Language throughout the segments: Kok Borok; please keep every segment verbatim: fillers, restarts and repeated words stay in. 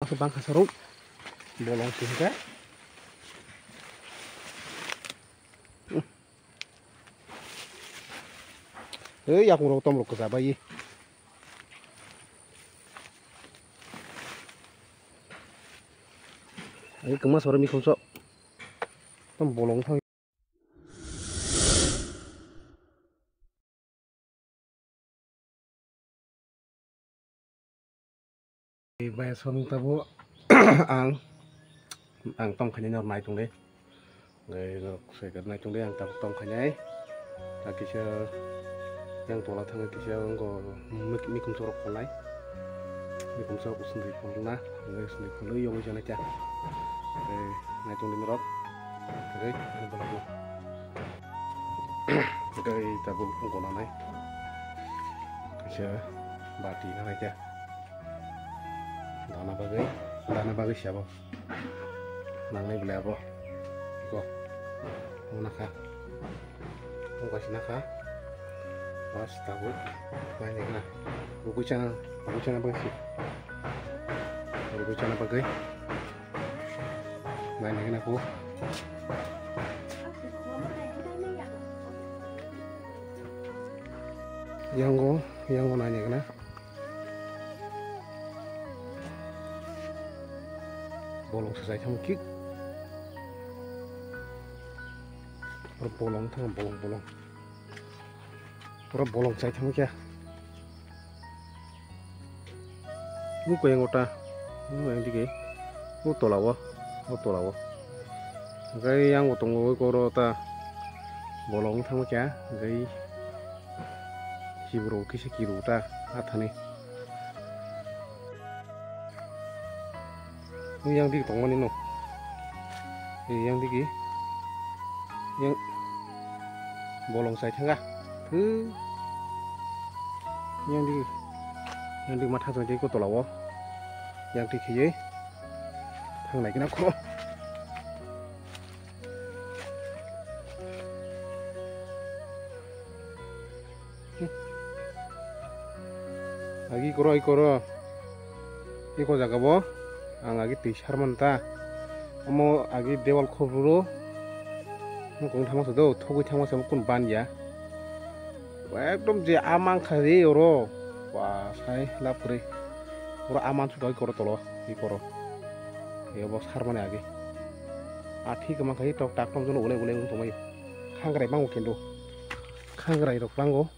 Bangkha saruk bolong se hingka. Ei yakung rok tom rok kwcha bai. Ei kwma soro mikhum sok. Tom bolong thang. Bai song tabo ang, ang tong khainai nor nai tong de. Gai nok sai kar nai tong de ang tabo tong khainai. Ta kisa yang tola thang kisa ang go mik-, mikum sorok kholnai. Mikum sorok usung di kholna, gai usung di kholna yong jana kya. Gai nai tong de norok. Gai ani bolok no. Gai tabo gonanai. Kisa bati nanai kya. Dana bagwi, dana bagwi sabo. Nangnai bwlai abo. Iko. Abo nakha. Abo kaisa nakha. Bas tabuk. Nai nai khna. Rugwi chana, rugwi chana bagwi si. Rugwi chana bagwi. Nai nai khna ko. Yango, yango nai nai khna. Bolong se chai thang kik. Oro bolong thang bolong bolong. Oro bolong chai thang kya. Nung kaya ngota. Nung yang dike. O tola o. O tola o. Hingke yang bo tongo oi koro ta bolong wng thangma kha, hingke kiborok kisa kiru ta athani. Yang digi tongmani no, yang digi yang bolong chai thanga. Yang digi, yang digi matha chai tei ko tola o, yang twi kheye. Thang nai khe na kho. Agi koro, agi koro. Iko jaga bo ang agi twi sarman ta. Omo agi dewal khobro. Nokong thangma se do, thogwi thangma se kun ban ya. Ekdom je amang kha re oro. Wa sai lab kwrwi. Oro amang su doi koro tolo, i koro. Ebo sarmani age. A thik ma khai tok tak tom jono ulai ulai wng tongmai. Khangrai bango kendo. Khangrai rok bango.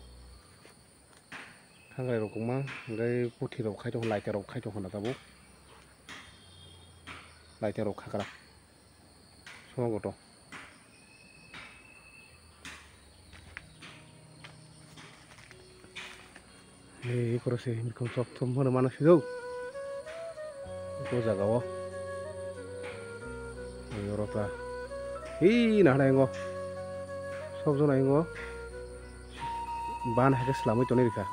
Khangrai rok kwma, hingke puthi rok khai tongo, laita rok khai tongo na tabuk. Laita rok khakra. Sono goto. Ei, eko se, mikhum sok thum hwnwi mano sijak. O jaga o. Ei, oro ta. Ei, nahara ingo. Sok jona ingo. Ban hai khe swlamwi tonwi rikha.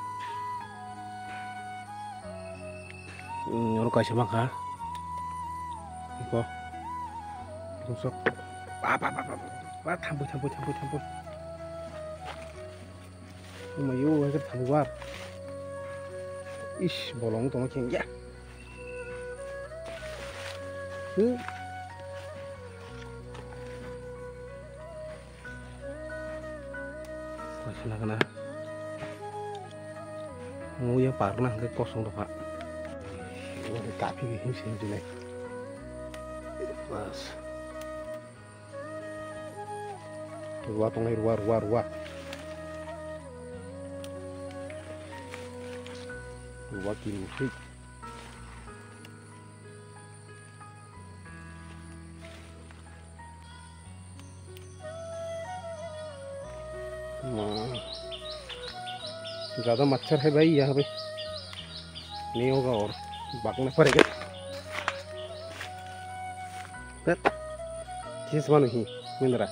Oro kaisa mankha. Eko. Eko sok. Ba, ba, ba, ba, ba. Ba, thampui, thampui, thampui, thampui. Omayo, hai khe thampui ba. Ish, bolong tongma khe ya. Hmm. Kaisa nangkha na. Omo yang park na hwnkhe kosong rokha. Omo khe kaphik him se him dinai. Bas. Ruwa tongnai, ruwa, ruwa, ruwa. Ruwa kiri thik. Hmm. Jada machhar hai bhai, yahan pe nahi hoga aur bhagna padega. Tet. Kis manu hi, mindra.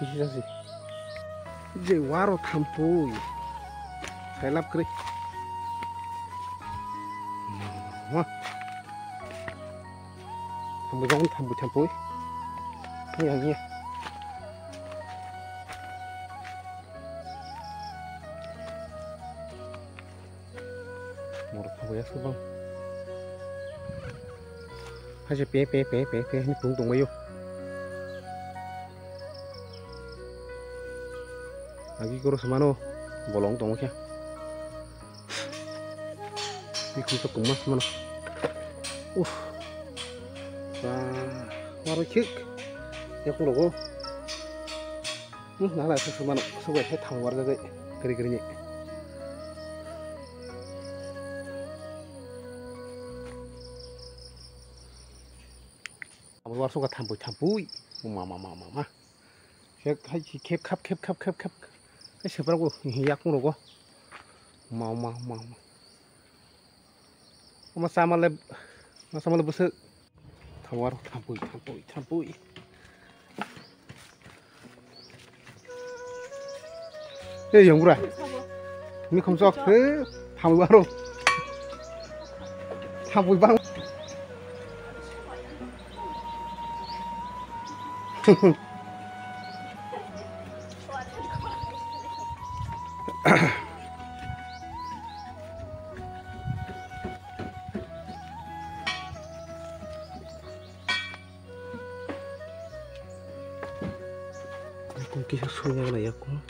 Kis asi. Je waro thampui. Sailap kri. Wah. Thampui jong thampui thampui. Ni ang ni. Mor thampui ya sebang. Haise pe, pe, pe, pe, pe, hwnwi tung tongbaio. Agi koro se mano, bolong tongo khe. Bikung to tongma se mano. Uff. Ba, aro khik. Yakung rogo. Hmm, nala se se mano, se bai khe thang warjagwi, kri kri ni. Abo warsuka thampui thampui. O ma, ma, ma, ma, ma. Khep, hai, khep, khap, khep, khap, khep, khap. Hai, seprago, yakung rogo. Ma, ma, ma, ma. O ma, samale, ma, samale, bwswk. Thawar, thampui, thampui, thampui. Ei, yong bura. Ni khomsok, he, thampui baro. Thampui bang. Kung kisa sui nang nai yakung.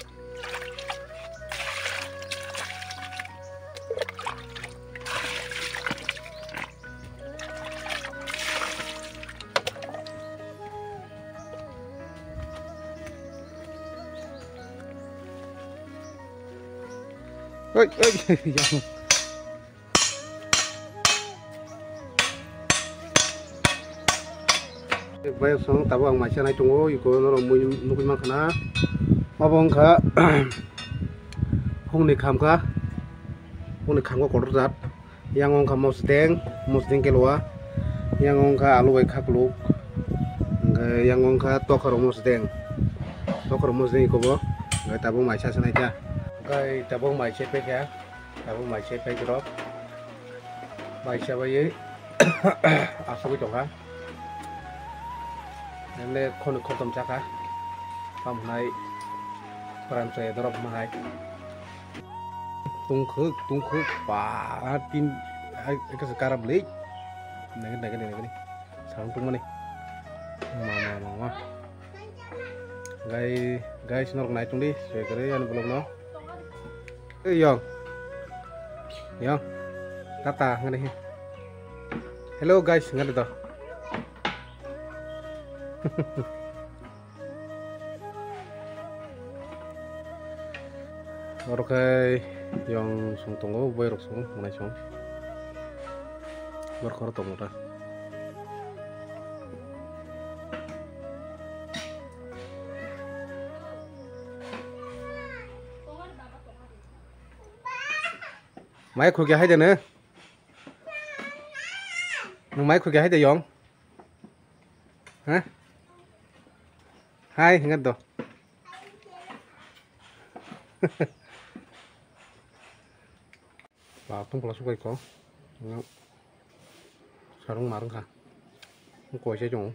Oi, oi, yang. Bayok song tabuk ang maisa nai tongo, iko norok mui nugui mankha na. Obo wngkha hongni khamkha, hongni khamkha kotor jat. Yang wngkha mosdeng, mosdeng keloa. Yang wngkha alu bai khakluk. Hwnkhe yang wngkha tokhorok mosdeng. Tokhorok mosdeng ikobo. Hwnkhe tabuk maisa se naikha. Hwnkhe tabuk maisa paikha. Tabuk maisa paikrok. Maisa baiwi asugwi tongkha. Emle khonwi khortom chakha. Tamo hwnai pran chaya dorop hwnma hai. Tungkhwk, tungkhwk, ba, tin, ai, ai, kasa karap le. Nagini, nagini, nagini. Sarung tungmani. Ma, ma, ma, ma. Gai, guys, norok nai tongdi, soi kwrwi ani vlog no. Ei, yong. Yong. Tata, ngani he. Hello, guys, ngani to. Oro khe yong song tongo, boi rok song, manai song. Bor khoro tongo ta. Mai khukya hai de ne? Nwng mai khukya hai de yong? Ha? Hai, hingat do. Ba, tong pala sukai ko. Sarung marung kha. Koi se jong.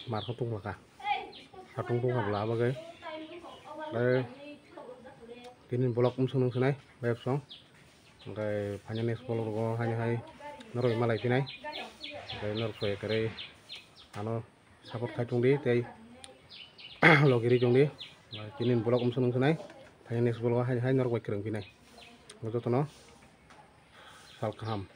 Mar kha tong pala kha. Satung tong pala bagwi. Eh, tini vlog umsung nung sinai, bayap song. Hwnkhe phaina next vlog rogo haino hai norok malai phinai. Hwnkhe norok soi kwrwi ano support khai tongdi tei logi ri tongdi. Tini vlog umsung nung sinai. Phaina next vlog haino hai norok bai kwrwng phinai. Jotono sal kaham.